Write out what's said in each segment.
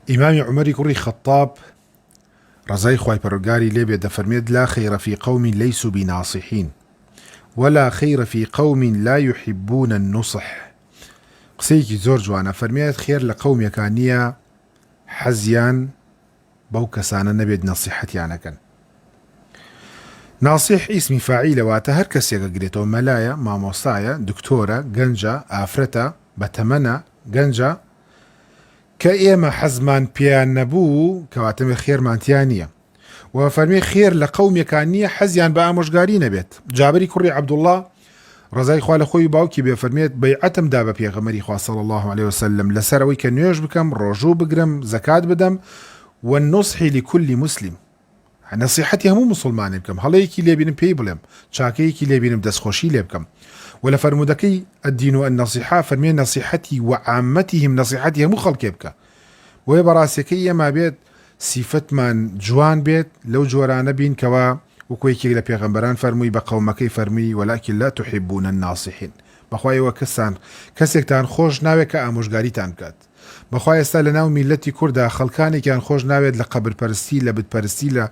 ئیمامی عومەری کوڕی خەتاب ڕەزای خوای پەروەردگاری لێ بێت دەفەرموێت، لا خیر فی قوم لیسوا بناصحین ولا خیر فی قوم لا یحبون النصح قسەیەکی زۆر جوانە فەرموێت خێر لە قەومێکا نییە حەزیان بەو کەسانە نەبێت نەسیحەتیان ئەکەن. ناسیح ئیسمی فاعیلە واتە هەر کەسێک ئەگرێتەوە مەلایە، مامۆستایە، دکتۆرە، گەنجە، ئافرەتە، بەتەمەنە، گەنجە، کە ئێمە حەزمان پێیان نەبوو کەواتە خێرمان تیا نییە. وە فەرمی خێر لە قەومێکان نییە حەزیان بە ئامۆژگاری نەبێت. جابری کوڕی عەبدوڵڵا ڕەزای خوا لە خۆی و باوکی بێ فەرمێت بەیعەتم دا بە پێغەمبەری خوا صلی اللە علیە وسلم لەسەر ئەوەی کە نوێژ بکەم ڕۆژوو بگرم زەکات بدەم والنصح لكل مسلم نەسیحەتی هەموو موسڵمانێ بکەم هەڵەیەکی لێ بینم پێی بڵێم چاکەیەکی لێ بینم دەستخۆشی لێ بکەم و لە فەرموودەکەی الدین النصیحە فەرمێ نەسیحەتی وعامتهم نەسیحەتی هەموو خەڵکێ بکە بۆیە بەڕاستەکەی ئێمە بێت سیفەتمان جوان بێت لەو جۆرانە بین کەوا وەکو یەکێک لە پێغەمبەران فەرمووی بە قەومەکەی فەرمووی ولکن لا تحبون الناصحین بەخوا ئێوە کەستان کەسێکتان خۆش ناوێت کە ئامۆژگاریتان بکات بەخوا ئێستا لەناو میللەتی کوردا خەڵکانێکیان خۆش ناوێت لە قەبر پەرستی لە بت پەرستی لە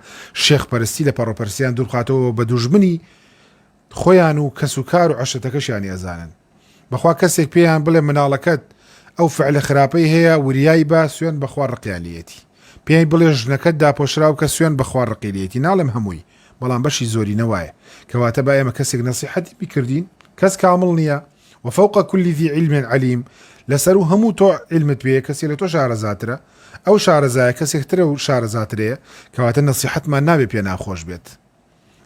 شێخ پەرستی لە پەڕۆ پەرستیان دووربخاتەوە بە دوژمنی خۆیان و کەس و کار و عەشرەتەکەشیانی ئەزانن بەخوا کەسێک پێیان بڵێ مناڵەکەت ئەو فعلە خراپەی هەیە وریای بە سوێن بەخوا ڕقیان لێیەتی پێی بڵێ ژنەکەت داپۆشراو بکە سوێن بەخوا ڕقی لێیەتی ناڵێم هەمووی بەڵام بەشی زۆرینە وایە کەواتە با ئێمە کەسێک نەسیحەتی بکردین کەس کامڵ نییە وفوق كل ذي علم عليم لەسەر و هەموو تۆ علمت پێیە کەسێ لە تۆ شارەزاترە ئەو شارەزایە کەسێک ترە و شارەزاترەیە کەواتە نەسیحەتمان نابێ پێ ناخۆش بێت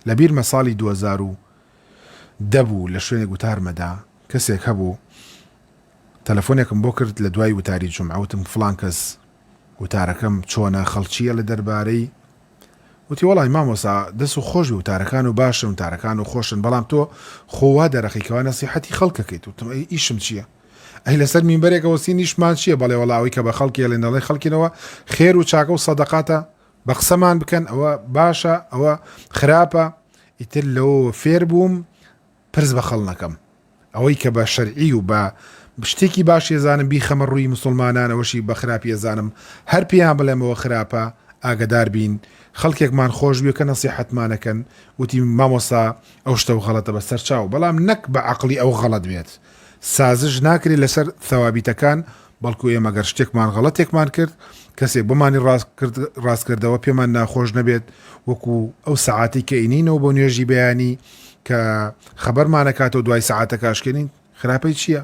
لە بیرمە ساڵی 2010 بوو لە شوێنێک وتارمەدا کەسێک هەبوو تەلەفۆنێکم بۆ کرد لە دوای وتاری جومعە وتم فڵان کەس وتارەکەم چۆنە خەڵکیە لە دەربارەی وتی وەڵی مامۆسا دەست و خۆش بێ وتارەکان و باشن وتارەکان و خۆشن بەڵام تۆ خۆ وا دەرەخی کەوا نەسیحەتی خەڵکەکەیت وتم ئەی ئیشم چییە ئەی لەسەر مینبەرێکەوە سین ئیشمان چییە بەڵێ وەڵا ئەوەی کە بە خەڵکی ئەڵێن دەڵێن خەڵکینەوە خێر و چاکە و سەدەقاتە بە قسەمان بکەن ئەوە باشە ئەوە خراپە ئیتر لەوەوە فێر بووم پرس بە خەڵ نەکەم ئەوەی کە بە شەرعی و بە شتێکی باشی ئەزانم بیخەمە ڕووی موسڵمانان ئەوەشی بە خراپی ئەزانم هەر پێیان بڵێم ئەوە خراپە ئاگەدار بین خەڵکێکمان خۆش بوێ کە نەسیحەتمان ئەکەن وتی مامۆستا ئەو شتە غەڵەتە بە سەرچاو بەڵام نەک بە عەقڵی ئەو غەڵەت بێت سازش ناکرێت لەسەر ثەوابیتەکان بەڵکو ئێمە گەر شتێکمان غەڵەتێکمان کرد کەسێک بۆمانی ڕاست کردەوە پێمان ناخۆش نەبێت وەکو ئەو سەعاتی کە ئینینەوە بۆ نوێژی بەیانی کە خەبەرمانەکاتەوە دوای سەعاتەکە ئەشکێنین خراپەی چییە؟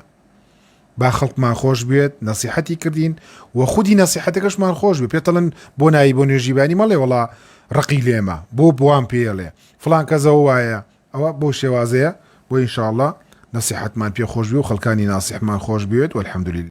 با خەڵکمان خۆش بێت نەسیحەتی کردین و خودی نەسیحەتەکەشمان خۆش بێ پێتەڵن بۆ نایی بۆ نوێژی بانی مەڵێ وڵا ڕقی لێمە بۆ بوام پێڵێ فلان کەزەوە وایە ئەوە بەو شێوازەیە بۆ ان شاء اللە نەسیحەتمان پێ خۆش بێ و خەڵکانی ناسیحمان خۆش بوێت والحمد لله.